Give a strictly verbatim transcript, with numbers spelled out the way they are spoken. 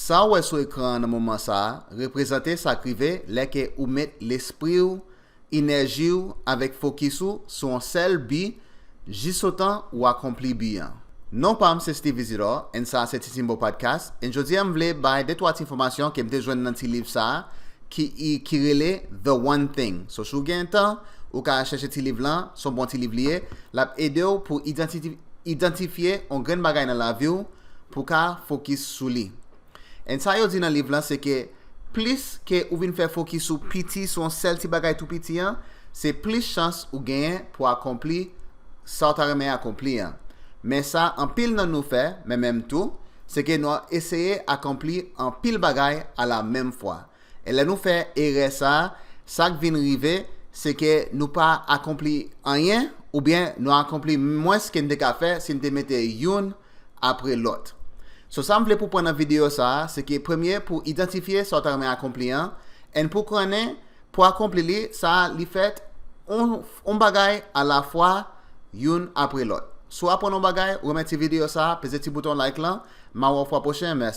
Sa w wè sou ekran an nan moman sa a reprezante sa k rive lè ke ou met lespri w, enèji w avèk fokis ou sou yon sèl bi jisotan ou akonpli bi an. Non pa m se Steve Isidore, and sa a se Ti Simbo Podcast, and jodi a m vle bay de twa ti enfòmasyon ke m te jwenn nan ti liv sa a ki, ki rele The One Thing. So, si w gen tan, ou ka chèche ti liv lan, se yon bon ti liv li ye, l ap ede w pou idanti- idantifye yon grenn bagay nan lavi w pou w ka fokis sou li. And sa yo di nan liv lan, se ke plis ke ou vin fè fokis sou piti, sou yon sèl ti bagay tou piti an, se plis chans ou genyen pou akonpli sa w ta renmen akonpli an. Men sa anpil nan nou fè, men menm tou, se ke nou eseye akonpli anpil bagay a la menm fwa. E lè nou fè erè sa a, sa k vin rive, se ke nou pa akonpli anyen, oubyen nou akonpli mwens ke n te ka fè si n te mete youn apre lòt. So, sa m vle pou pran nan videyo sa a, se ke premye, pou idantifye sa w ta renmen akonpli an, and pou konnen, pou akonpli li, sa a, li fèt on, on bagay a la fwa, youn apre lòt. Si w aprann on bagay, ou renmen ti videyo sa a, peze ti bouton like lan, m a wè w fwa pwochen, mèsi.